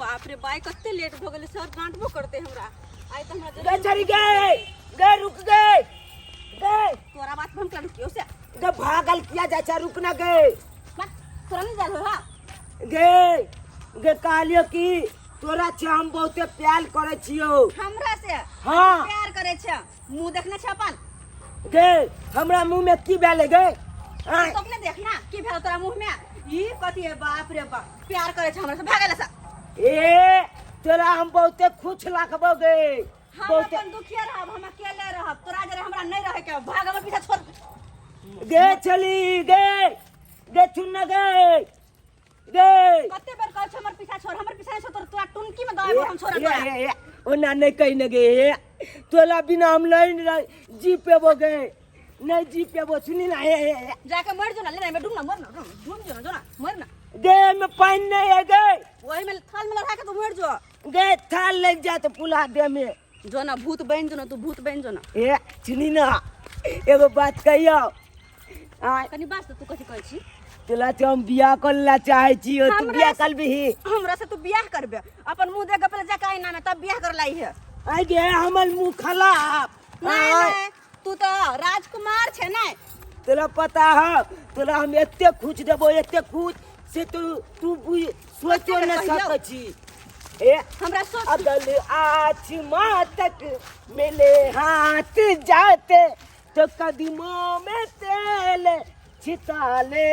बाप रे बाई कते लेट भऽ गेलै सर डांटबो करते हमरा आइ तऽ हमरा गए जरूर चली गए गए रुक गए गए तोरा बात पर हम क्या रुकियो से गए भागल किया जाइ छै रुक ना गए बस तोरा नहीं जाल हो हा गए गए कहलियो कि तोरा छै हम बहुते प्यार करै छियो हमरा से हाँ। प्यार करे छै मुंह देखने छै अपन गे हमरा मुंह में की भेलै गे आँय तो अपने देखना की भेल तोरा मुंह में ई कथी है बाप रे बाप प्यार करे छै हमरा से भागल से ए तोरा हम बहुते खुश राखबो गे हम बहुते अपन दुखिया रहब हम अकेले रहब तोरा जरे हमरा नहीं रहे के भाग हमर पीछा छोड़ गे चली गे गे चुन गे गे कते बेर कहै छै हमर पीछा छोड़ हमर पीछा नहीं छोड़ तोरा टुनकी में दबाब हम छोड़ तोरा ए, ए, ए, ओना नहीं कही न गे ए, तोला बिना हम नहीं जी पेबो गे नहीं जी पेबो सुनी ना ए, ए, ए। जाके मर जो ना ले में डूब ना मर ना डूब जो ना जो ना मर ना गे में पानी नहीं है गे वही में थाल में लगा के तू मर जो गे थाल लग जा तो पुला दे में जो ना भूत बन जो ना तू भूत बन जो ना ए सुनी ना एगो बात कहियो आय कनी बात तू कथी कहै छी तोला तो हम बियाह कर ला चाहे छी तू हमरा बियाह से- कर भी हमरा से तू बियाह करबे अपन मुंह देख के पहले जाके आईना में तब बियाह कर लाई है आय गे हमर मुंह खराब नहीं आय, नहीं तू तो राजकुमार छे ना तोला पता है तोला हम एते खुश देबो एते खुश से तू तू सोचो न कहियौ। सकै छी ए हमरा सोच अगल आसमां तक मिले हाथ जाते तो कदमों में तेल छिताले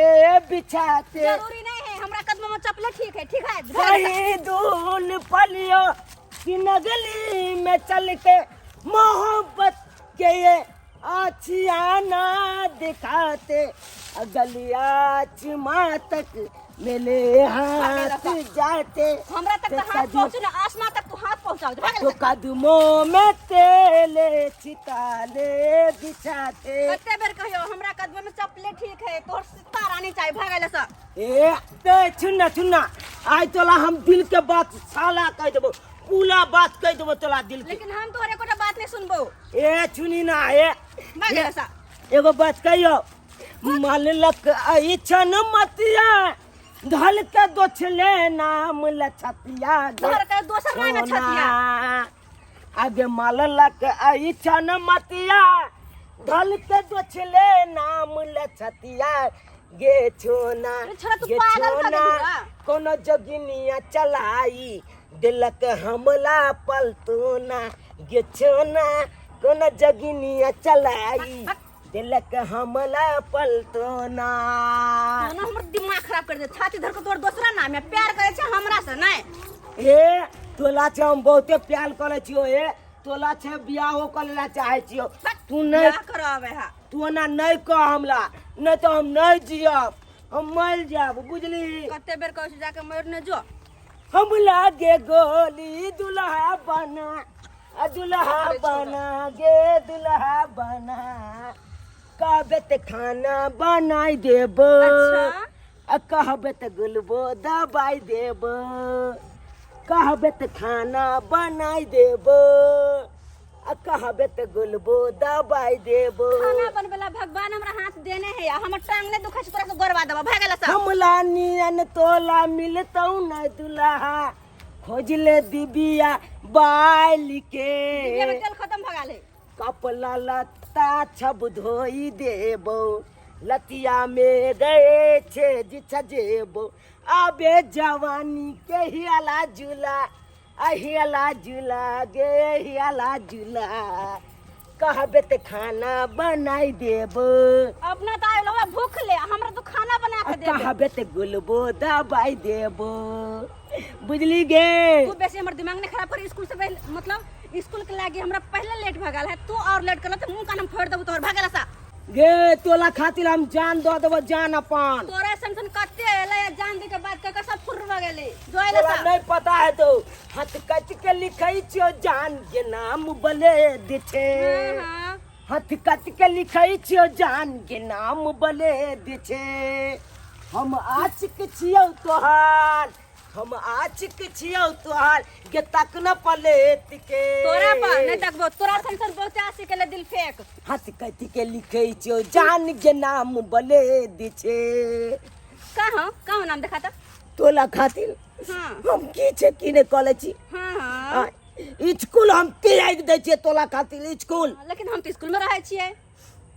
बिछाते जरूरी नहीं है हमरा कदम में चपले ठीक है ठीक है वही धूल पलियो की नगली में चल के मोहब्बत के ये आछियाना दिखाते गलिया तक मिले हाथ जाते हमरा तक तो हाथ पहुंचू ना आसमान तक तू हाथ पहुंचाओ भाग तो कदमों में तेल छिताले बिछाते कते बेर कहियो हमरा कदम में चपले ठीक है तोहर सीता रानी चाहिए भागल से ए ते चुन्ना चुन्ना आइ तोला हम दिल के बात साला कह देबो पूरा बात कह देबो तोला दिल के लेकिन हम तोहर एकोटा बात नहीं सुनबो ए चुनी ना ए भागल से एगो बात कहियो मालक ऐछन मतिया धल के दोछले नाम लछतिया गे। तोहर के दोसर नाम है छतिया आगे मालक ऐछन मतिया धल के दोछले नाम लछतिया गे छोना अरे छोरा, तू गे पागल भऽ छोना गेलही बा। कोनो जोगिनिया चलाई देलक हमला पलतोना गे छोना कोनो जोगिनिया चलाई देलक हमला पलतोना ना हमर दिमाग खराब कर दे छाती धर के तोर दोसरा नाम है प्यार करे छै हमरा से नहीं ए तोला छै हम बहुते प्यार करे छियो ए तोला छै बियाहो करे ला चाहे छियो तू नहीं बियाह करावे हा तू ओना नहीं कह हमला नहीं तो हम नहीं जियब हम मर जाब बुझली कते बेर कहै छै जाके मर ने जो हम लागे गोली दुल्हा बना आ दुल्हा बना गे दुल्हा बना कहबे ते खाना बनाई देब अच्छा। आ कहबे ते गुलबो दबाई देब कहबे ते खाना बनाई देब आ कहबे ते गुलबो दबाई देब खाना बनबेला भगवान हमरा हाथ देने है आ हमर टांग नहीं दुखै छै तोरा से गोरवा देबा भए गेला सब हमला नियन तोला मिलतौ न दुल्हा खोज ले दिबिया बाल के डिबिया में तेल खत्म भऽ गेलै कपड़ा लत्ता छब धोई देबो लतिया में गए छे जिछ जेबो आबे जवानी के हियाला झूला अहियाला झूला गे हियाला झूला कहबे ते खाना बनाई देबो अपना तो आयल हुआ भूख ले हमरा तो खाना बना के दे कहबे ते गुलबो दबाई देबो बुझली गे तू बेसी हमर दिमाग ने खराब कर स्कूल से पहले मतलब स्कूल के लागी हमरा पहले लेट भगल है तू और लेट करल तो मुंह कान हम फोड़ देबो तोहर भगल सा गे तोला खातिर हम जान दऽ देबो जान अपन तोरा सन सन कते एलै आ जान दे के बात कर सब फुर्र भऽ गेलै जो एलै तोरा सब नहीं पता है तो हाथ कट के लिखै छियो जान के नाम बले दे छे हाँ, हाँ। हाथ कट के लिखै छियो जान के नाम बले दे छे हम आशिक छियो तोहार हम आशिक छियौ तोहार गे तक न पलेत के तोरा पर नहीं तकबो तोरा सन सन बहुत आशिक एलै दिल फेंक हाथ कथी के लिखै छियौ जान के नाम बले दे छे कहाँ कहाँ नाम देखा त तोला खातिर हाँ हम की छै की नहि कऽ लै छी। हाँ हाँ। आ, स्कूल हम त्यागि दै छियै तोला खातिर स्कूल। लेकिन हम तऽ स्कूल में रहै छियै।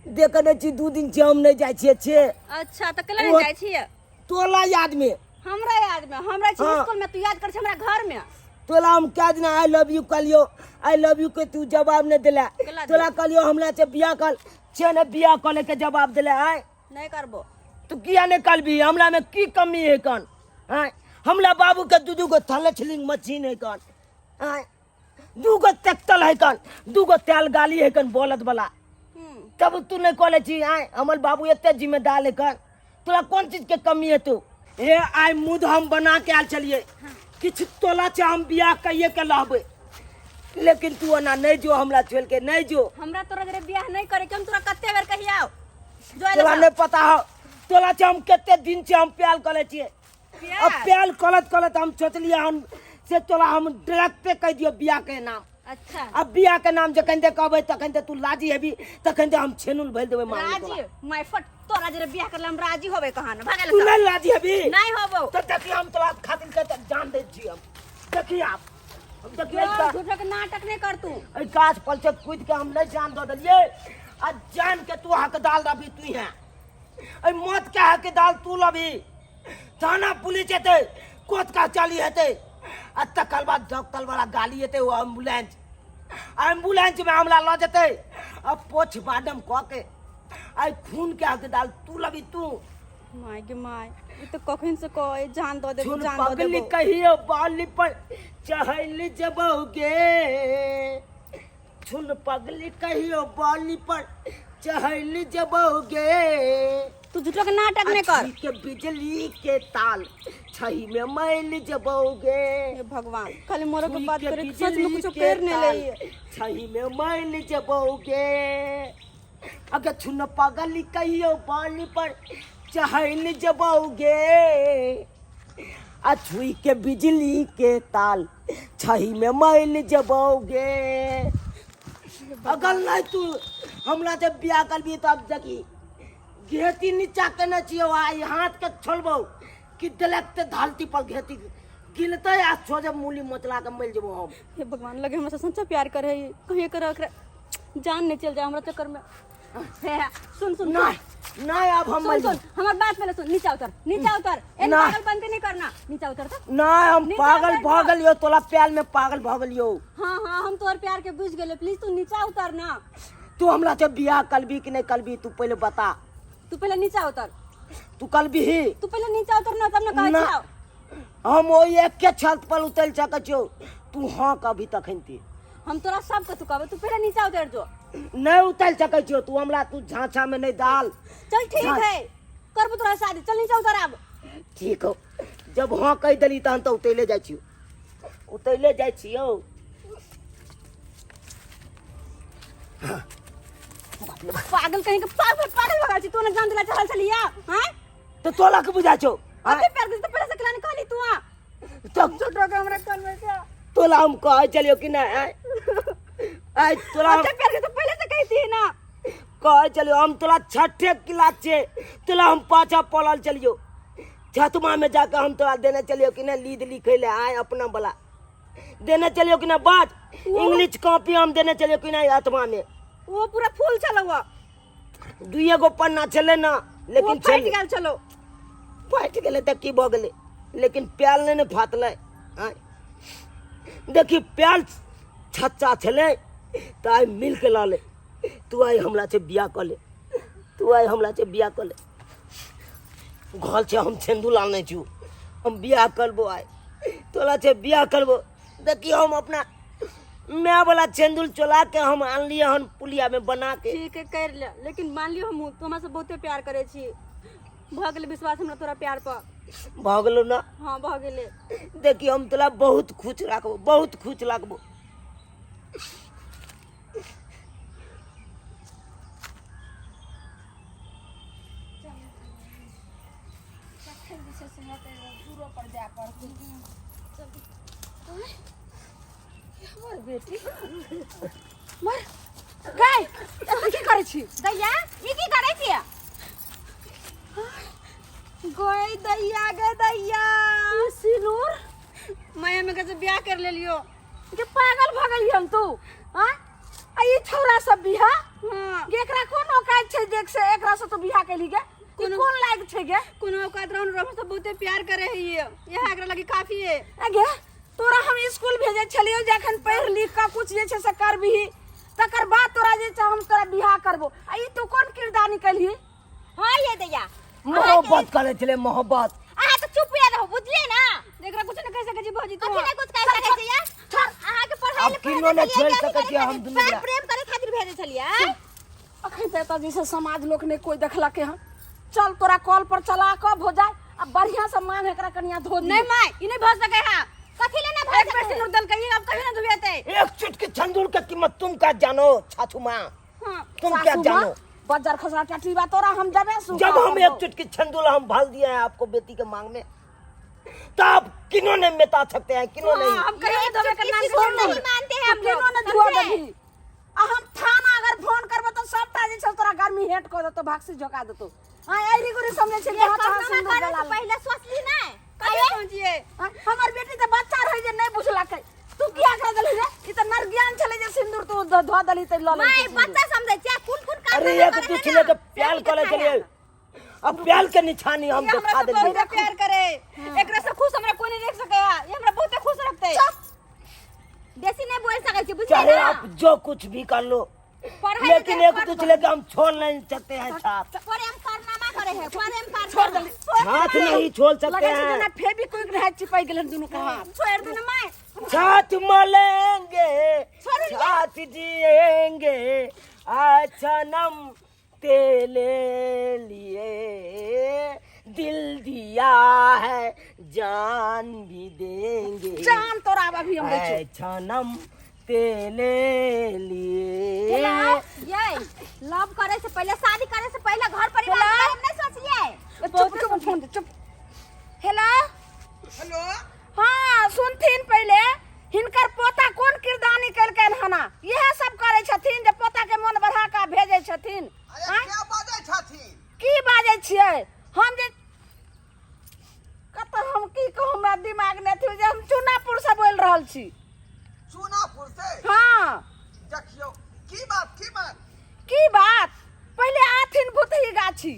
देखे नहि छी 2 दिन छै हम नहि जाइ छियै छे। अच्छा तऽ केला नहि जाइ छियै? तोला याद में। हमरा याद में? हमरा छी हाँ। स्कूल में, तू याद कर छी हमरा घर में। तोला हम कए दिना I love you कहलियो, I love you के तू जवाब नहि देला। केला तोला कहलियो हमरा से बियाह कर, छे ने बियाह करे के जवाब देला। आय नहीं करबो। तू किया नहीं करबी? हमरा में की कमी है कन? आय हमरा बाबू के 2 गो थलछलिंग मशीन है कन। आय 2 गो ट्रैक्टर है कन, 2 गो तेल गाली है कन बोलत वाला। तब तू नहीं कॉलेज छी। आय हमर बाबू एते जिम्मेदार है कन, तोरा कोन चीज के कमी है? तू ए आइ मुद हम बना के आयल छलियै किछु तोला छै हम बियाह कहिए के लहबै, लेकिन तू ओना नहीं जो, हमरा छोड़ के नहीं जो। हमरा तोरा जरे बियाह नहीं करे के, हम तोरा कते बेर कहियाओ जो तोरा नहीं पता हो, तोला छै हम कते दिन छै हम प्याल करे छियै। अब प्याल करत करत हम सोचलियै हम से तोरा हम डायरेक्टे कहि दियौ बियाह के नाम। अच्छा। अब बियाह के नाम जखन दे कहबै तखन दे तू लाजी हेबी, तखन दे हम छेनुल भरि देबै मांग राजी my फट, तोरा जरे बियाह करला हम राजी होबे कहान भागल तू नहीं राजी हेबी? नहीं होबो। तो देखी हम तोरा खातिर के जान दै छी हम। देखी आप हम देखी झूठो के नाटक नहीं कर तू। एहि गाछ पर से कूद के हम नहीं जान दऽ देलियै, आ जान के तू हकदार रहबी तू हैं, एहि मौत के हकदार तू लबी। थाना पुलिस एतै, कोर्ट का चाली हेतै, आ तकर बाद डॉक्टर वाला गाली एतै, ओ एम्बुलेंस, एम्बुलेंस में हमरा लऽ जेतै, आ पोछ बाडम कऽ के आइ खून के हकदार तू लबी तू। My गे my, ई तऽ कखन से कहै जान दऽ देबो, सुन जान दऽ पगली देबो। कहियो बाली पर चहल जबोगे, सुन पगली कहियो बाली पर चहल जबोगे। तू झूठो के नाटक नहीं कर। अछी के बिजली के ताल छही में मैल जबोगे। हे भगवान, खाली मोरो के छुई बात के करे सच में बिजली कुछ के कर नहीं ताल लई। छही में मैल जबोगे। अगर छुन पगली कहियो बाली पर चहल जबोगे, आ छुई के बिजली के ताल छही में मैल जबोगे। अगर नहीं तू हमरा जब बियाह करबी तब देखी घेती नीचा केने छियौ, आ ई हाथ के छोड़बौ कि देलक ते धालती पर घेती गिलतै आ सोझे मूली मोचला के मरि जेबौ हम। हे भगवान, लगे हमरा से सच्चा प्यार करे है, कहीं एकर एकरा जान नहीं चल जाए हमरा चक्कर में। हे, हे, सुन, सुन, नहीं, नहीं, अब हम सुन, मर सुन, जेबौ। हमर बात पहले सुन, नीचा उतर, नीचा उतर, एन ना। पागल बनते नहीं करना, नीचा उतर तो। नहीं, हम नीचा पागल उतर भऽ तो। गेलियौ, तोला प्यार में पागल भऽ गेलियौ। हाँ, हाँ, हम तोहर प्यार के बुझ गेलियौ, प्लीज तू नीचा उतर ना। तू हमरा से बियाह करबी कि नहीं करबी तू पहले बता। तू पहले नीचा उतर। तू करबी ही? तू पहले नीचा उतर ना तब ना कहै ना। छियौ। हम ओहि एके छत पर उतरि सकै छियौ, तू हाँ कहबी तखन ते। हम तोरा सब कथू कहबै, तू पहले नीचा उतर जो। नहीं उतरि सकै छियौ तू हमरा, तू झांचा में नहीं डाल। चल ठीक हाँ। है, करबो तोरा शादी, चल नीचा उतर आब। ठीक हो, जब हाँ कहि देली तहन तऽ उतैले जाइ छियौ, उतैले जाइ छियौ। पागल कहीं के पागल पागल भगल छी, तू ने जान दिला चहल छलिया, हां? तो तोला के बुझा छौ? अते प्यार के तो पहले से कलानी कहली तू आ। तो झूठो के हमरा कान में से। तोला हम कहै छलियौ कि नहि, आँय? आँय, तोला हम अते प्यार के तो पहले से कहती ना। कहै छलियौ, हम तोला छठे क्लास छै, तोला हम पाछा पड़ल छलियौ। छतमा में जाके हम तोरा देने छलियौ कि नहि लीद लिखै लए, आँय, अपना बला देने चलियो कि ना बात? इंग्लिश कॉपी हम देने चलियो कि ना आत्मा में? वो पूरा फूल छलो, वो दुइये गो पन्ना छलै ना, लेकिन वो फाटि छलै। गेल छलो। फाटि गेलै तऽ की भऽ गेलै, लेकिन प्याल नहि ने फाटलै। आँय, देखी प्याल छच्चा छलै तऽ आइ मिल के लऽ ले। तू आइ हमरा से बियाह कऽ ले, तू आइ हमरा से बियाह कऽ ले। घर से हम छेंदुल आनै छी, हम बियाह करबो आइ, तोरा से बियाह करबो। देखियो हम अपना my वाला छेंदुल चोला के हम आनलियै हन पुलिया में बना के। ठीक है कर ले, लेकिन मान लियो हम तू हमरा से बहुते प्यार करे छी, भऽ गेलै विश्वास हमरा तोरा प्यार पर। भऽ गेलौ ना? हाँ भऽ गेलै। देखियो हम तोरा बहुत खुश राखबो, बहुत खुश राखबो। हमर बेटी मर गाय, एतऽ की करै छी? दैया, ई की करै छी? गोई दैया गे दैया सिनूर मैं हमें कैसे ब्याह कर ले लियो के पागल भ गेली हम तू हाँ आ ई छौरा सब बिहा हाँ गे एकरा कोन औकात छै देख से एकरा से तू बिहा केली गे ई कोनो- कोन लायक छै गे कोनो औकात रहन रहो सब बहुते प्यार करे है ये यहाँ एकरा लगी काफी है आ गे तोरा हम स्कूल भेजै छलियौ जे अखन पढ़ि लिख कऽ कुछ जे छै से करबिही तकर बाद तोरा जे छै हम तोरा बिहा करबो आ ई तू कोन किरदानी केलही हाँ ये दैया मोहब्बत करे छले मोहब्बत अहाँ तो चुप रह रहू बुझलिए ना एकरा कुछ न कह सके छी भौजी तू कथी नहीं कुछ कह सकै छी यार अहाँ के पढ़ाई अब किनो ने छोड़ सकै छी हम दुनू प्यार गोरा। प्रेम करे खातिर भेजे छलिए अखन तऽ एतऽ जे छै समाज लोक नहि कोइ देखलकै हन चल तोरा कॉल पर चला कऽ हो जाए आ बढ़िया से मांग एकरा कनिया धो नहीं माय ई नहीं भर सके है कथी ले ना भर एक बेर सकै सिंदूर दल कहिए अब कभी ना धुएते एक चुटकी छंदूर के कीमत तुम का जानो छाछू माँ हां तुम क्या जानो बज्जर खसरा टटी बा तोरा हम जबे सु जब हम एक चुटकी छंदूर हम भाल दिए हैं आपको बेटी के मांग में तो आप किन्हों नहीं मिटा सकते हैं किन्हों नहीं हम कहियो एक धोबे के चुटकी नाम सिंदूर छोड़ नहीं मानते हैं हम केनो लोग ने धुआ समझे? देबही आ हम थाना अगर फोन करबो तो सबटा जे छै तोरा गर्मी हेट कऽ देतो भागसी झोका देतो आ ऐरी गुरी समझे छै ये जहाँ तहाँ कारनामा सिंदूर करे जला से पहले सोचली ना कहियो पहुंचिए हमर बेटी तऽ बच्चा रहै जे नहि बुझलकै तू किया कर देलही रे ई तऽ नरज्ञान छलै जे सिंदूर तू धो देलही तऽ लऽ माय लेलकै सिंदूर। बच्चा समझै छै कोन कोन काम अरे एक दूसरे के प्याल करे के लिए अब प्याल के निशानी हम ये हमरा दिखा से देलिए बहुत प्यार करे एकरा से खुश हमरा कोई नहीं देख सके है ये हमरा बहुते खुश रखते बेसी नहीं बोल सकै छी बुझलिए चाहे ना आप जो कुछ भी कर लो पढ़ाई लेकिन एक दूसरे के हम छोड़ नहीं सकते हैं साथ प्रेम कारनामा करे है प्रेम छोड़ कारनामा देली हाथ नहीं छोड़ सकते लगै छै हैं जेना फेविक्विक रहै चिपकि गेलन दुनू के हाथ छोड़ दे ना माय साथ मलेंगे साथ जिएंगे अच्छा नम तेरे लिए दिल दिया है जान भी देंगे जान तोरा आब अभी हम दै छियौ। अच्छा नम तेरे लिए ये लव करे से पहले शादी करे से पहले घर परिवार के बारे में नहीं सोचलिए चुप चुप फोन दे चुप हेलो हेलो हाँ सुनथिन पहिले हिनकर पोता कोन किरदानी केलकनि हना इएह सब करै छथिन जे पोता के मोन बढ़ा कऽ भेजै छथिन अरे आँय? क्या बाजै छथिन की बाजै छियै हम जे कतऽ हम की कहू हमरा दिमाग नहि अथी जे हम चूनापुर से बोलि रहल छी चूनापुर से हाँ देखियौ की बात की बात की बात पहिले आथिन भूतही गाछी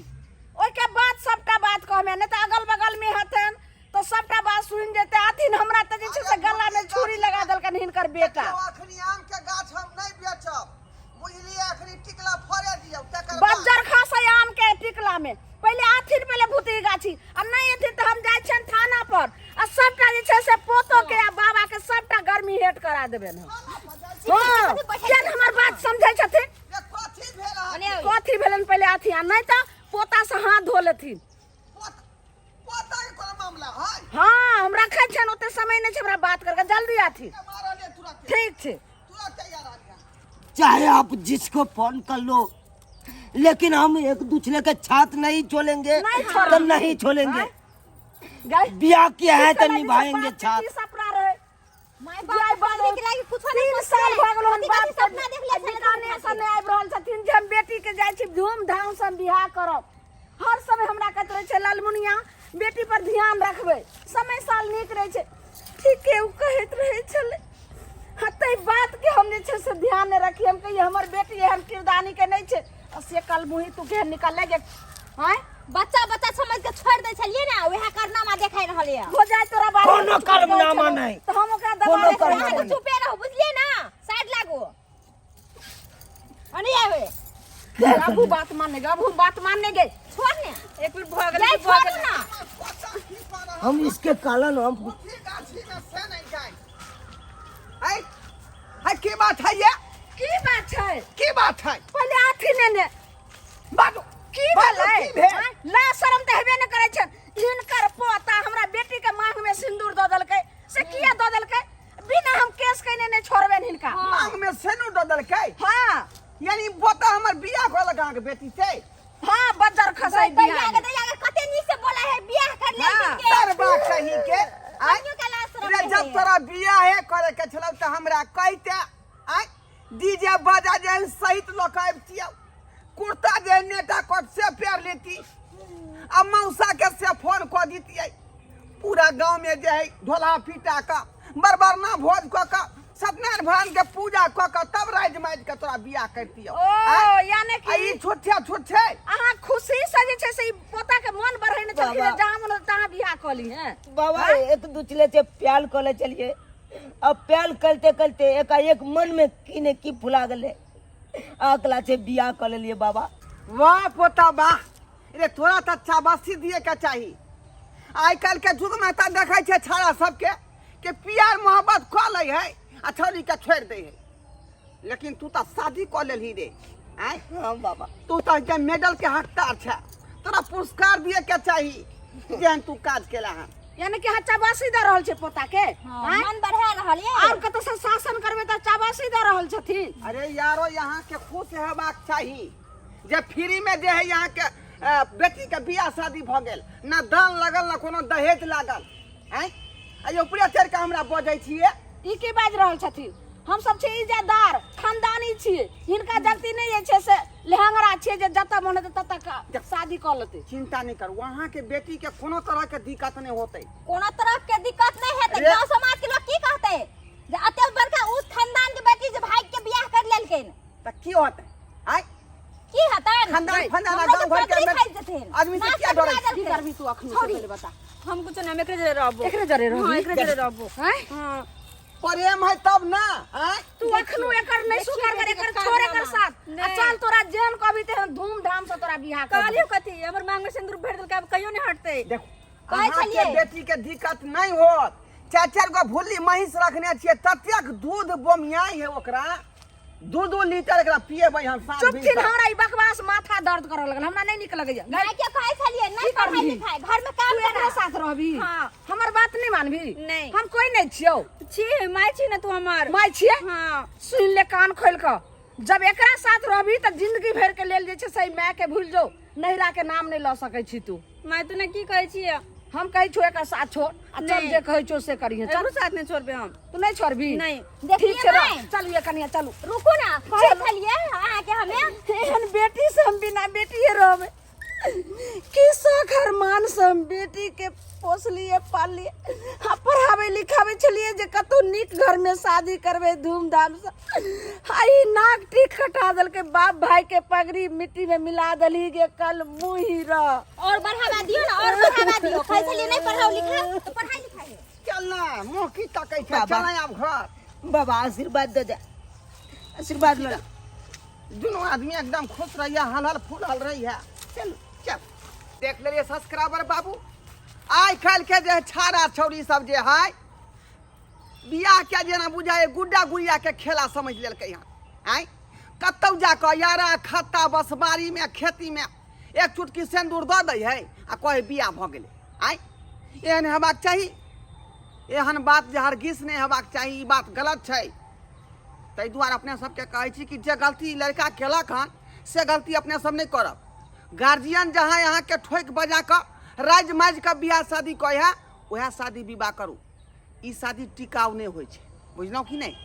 ओहिके बाद सबटा बात कहमे नहि तऽ अगल बगल में हेतनि तऽ सबटा बात सुनि जेतै आथिन हमरा तऽ जे छै से गला में छुरी लगा देलकनि हिनकर बेटा देखियौ अखनी आम के गाछ हम नहि बेचब बुझलियै अखनी टिकला फड़े दियौ तकर बाद बज्जर खसै आम के टिकला में पहिले आथिन पहिले भूतही गाछी आ नहि एथिन तऽ हम जाइ छियनि थाना पर आ सबटा जे छै से पोतो के आ बाबा के सबटा गर्मी हेट करा देबनि हम हँ किया ने हमर बात समझै छथिन ये कथी भेल अहाँके कथी भेलनि पहिले आथिन आ नहि तऽ पोता से हाथ धो लेथिन पोता के कोनो मामला है हाँ हम रखै छियनि ओते समय नहि छै हमरा बात करके जल्दी आथिन मारल तुरंत ठीक छै तुरंत तैयार आ गया चाहे आप जिसको फोन कर लो लेकिन हम एक दूसरे के छात नहीं छोड़ेंगे नहीं तो छोड़ेंगे। नहीं छोड़ेंगे गए ब्याह किया है तो की निभाएंगे बाप के छात की सपना रहे माय जाय बाप बाप के लागी कुछो नहीं तीन साल भऽ गेल हन कथी बाप कथी सपना देख ले छलै बीकानेर से नहि आबि रहल छथिन जे हम बेटी के जाइ छी धूमधाम से हम बियाह करब हर समय हमरा कहैत रहै छै लालमुनिया बेटी पर ध्यान रखबै समय साल नीक रहै छै ठीके ओ कहैत रहै छलै हाँ ताहि बातके हम जे छै से ध्यान नहि रखी हम कहिए हमर बेटी एहन किरदानी के नहि छै आ से कल मुही तू केहन निकलले गे आँय बच्चा बच्चा समझ के छोड़ दे छलिए ना वएह कारनामा देखाई रहल ये हो जाए तोरा बारे में कोनो कुछ कहै कर्मनामा छलौ, नहि। तऽ हम ओकरा दबा कोनो दैत कर्मनामा रहै। नहि। चुपे रहो बुझलिए ना साइड लागो अरे आवे अबू बात मानने गे अबू बात मानने गे छोड़ ने एक बेर भऽ गेलै जाय तऽ भऽ छोड़ गेलै ना पोता की पर हम इसके कारण हम कथी गाछी में से नहीं जाए ऐ है की बात है ये की बात छै की बात है पहिले आथी ने ने बाजू की बाजू, भेलै की भेल आँय? ला शरम तऽ हेबे ने करै छै हिनकर पोता हमरा बेटी के मांग में सिंदूर दऽ देलकै से किया दऽ देलकै बिना हम केस कयने नहि छोड़बनि हिनका मांग में सेनु दऽ देलकै हाँ यानी बोता हमर बियाह कऽ लगा अहाँके बेटी से हाँ बज्जर खसै दैया बियाह के दैया के कते नीक से बोला है बियाह कर ले हाँ। के सरबा कही के आँय? कहियो के लाज शरम रे नहीं जब है। तोरा बियाहे करे के छलौ तऽ हमरा कहिते आँय डीजे बाजा जे सहित लऽ कऽ अबितियौ कुर्ता जे नेता कोट से पेर लेती आ मौसा के से फोन कऽ दितियै पूरा गाँव में जे है ढोला पीटा कऽ बरबरना भोज कऽ कऽ सत्यनारायण भगवान के पूजा कऽ कऽ तब राजि माजि कऽ तोरा बियाह करतियौ ओ यानी आ कि ई छोटे छोटे अहाँ खुशी से जे छै से ई पोता के मन बढ़ेने छलखिन बाबा। जहाँ मन तहाँ बियाह कऽ ली हैं बाबा एक दूसरे से प्यार कऽ चलिए अब प्यार करते करते एकाएक मन में की ने की फुला गले अकला से बियाह कर लिए बाबा। वाह पोता वाह, रे तोरा तऽ चाबासी दिए के चाही। आइ काल्हि के युग में तऽ देखै छै छाड़ा सबके कि प्यार मोहब्बत कऽ लै है आ छौड़ी के छोड़ि दै है, लेकिन तू तऽ शादी कऽ लेलही रे। आँय हाँ बाबा, तू तऽ एकदम मेडल के हकदार छै, तोरा पुरस्कार दिए के चाही जेहन तू काज केला हन। यानी कि अहाँ चाबासी दऽ रहल छै पोता के? हाँ, आँय? मन बढ़ा रहल ये। और कतौ से शासन करबै तऽ चाबासी दऽ रहल छथिन। अरे यारो, यहाँ के खुश हेबाक चाही जे फ्री में जे है यहाँ के बेटी के बियाह शादी भऽ गेल, ना दान लगल ना कोनो दहेज लागल। आँय आ ऊपरे चढ़ि कऽ हमरा बजै छियै? ई की बाजि रहल छथिन? हम सब छी इज्जतदार खानदानी छियै, हिनका जल्दी नहि जे छै से लेहंगरा छियै जे जतऽ मन हेतै ततऽ शादी कऽ लेतै। चिंता नहीं करू, अहाँ के बेटी के कोनो तरह के दिक्कत नहीं होतै। कोनो तरह के दिक्कत नहीं हेतै। रे- गांव समाज के लोग की कहतै जे एते बड़का उस खानदान के बेटी जे भाग के बियाह कर लेलखिन। तऽ की होतै? आँय की हेतै? खानदान फंदान हमरो गांव घर के के पगड़ी अंदर खाइ जेथिन। आदमी से नाक किया डरै कटवा छी? की देलखिन। करबी तू अखनी से छोड़ी। पहिले बता। हम कुछ नहीं, हम एकरे जरे रहबो। एकरे जरे रहबी? हाँ, एकरे जरे रहबो। आँय? हाँ। प्रेम है तब ना। आँय तू अखनो एकर नहीं देखियो स्वीकार कर, बेटी के एकर छोड़ एकर कारनामा। साथ आ नहीं। चल तोरा जेहन कहबी तेहन धूमधाम से तोरा बियाह कर। कहलियो कथी, हमर मांग में सिंदूर भरि देलकै, आब कहियो नहीं हटतै। देखो कहै अहाँके छलियै। बेटी के दिक्कत नहीं होत। चारि चारि गो भुल्ली महींस रखने छियै, ततेक दूध बोमियाइ है ओकरा, 2-2 लीटर एकरा पिएबै हम साँझ चुप भिनसर। थिन, हमरा ई बकवास माथा दर्द करऽ लगल, हमरा नहीं नीक लगैया। माय के कहै छलियै नहीं की पढ़ाई करबही? लिखाई, घर में काम तू एकरे करा। साथ रहबी? हाँ। हमर बात नहीं मानबी? नहीं। हम कोई नहीं छियौ। छी माय छी ना तू हमर। माय छियै? हाँ। सुन ले कान खोल कऽ, जब एकरा साथ रहबी तऽ जिंदगी भरि के लेल जे छै से माय के भूल जो, नैहरा के नाम नहीं लऽ सकै छी तू। माय तू ने की कहै छियै? हम कहै छियौ एकर साथ छोड़ आ चल, नहीं। जे कहै छियौ से करिहे। चल एकरो साथ नहीं छोड़बे हम। तू नहीं छोड़बी? नहीं। देखिए ठीक छै, रह। माय। चलू ये कनिया चलू। रुकू ना, कहै छलियै अहाँके हमे एहन बेटी से हम बिना बेटिए रहबै की शौक अरमान से हम बेटी के पोसलिए पाललिए आ पढ़ाबै लिखाबै छलिए जे कतौ नीक घर में शादी करबै धूमधाम से, आ ई नाक टीक कटा देलकै, बाप भाई के पगड़ी मिट्टी में मिला देलही गे कल मुँह रह। और बढ़ावा दियो ना, और बढ़ावा दियो। कहै छलियै नहीं पढ़ाओ लिखाओ तो पढ़ाई लिखाई। चल ना, मुँह की तकै छै? बाबा। चल ना आब घर। बाबा आशीर्वाद दे दे, आशीर्वाद ले। दुनू आदमी एकदम खुश रहिए, हल हल फूल हल रही है। चल चल देख लेलिए सब्सक्राइबर बाबू, आइ काल्हि के जे छाड़ा छौड़ी सब जे है बियाह के जेना बुझाय गुड्डा गुड़िया के खेला समझ लेलकै हन। आँय कतौ जाकऽ यारा खत्ता बसबारी में खेती में एक चुटकी सिन्दूर दऽ दै है आ कहै बियाह भऽ गेलै। आँय एहन हेबाक चाही? एहन बात जे हरगिज नहि हेबाक चाही, ई बात गलत छै। ताहि दुआरे अपने सबके कहै छी कि जे गलती ई लड़का केलक हन से गलती अपने सब नहि करब। गार्जियन जहाँ अहाँके ठोकि बजा कऽ राजि माजि कऽ बियाह शादी कहै है उएह शादी विवाह करू। ई शादी टिकाउ नहि होइ छै, बुझलहुँ कि नहि?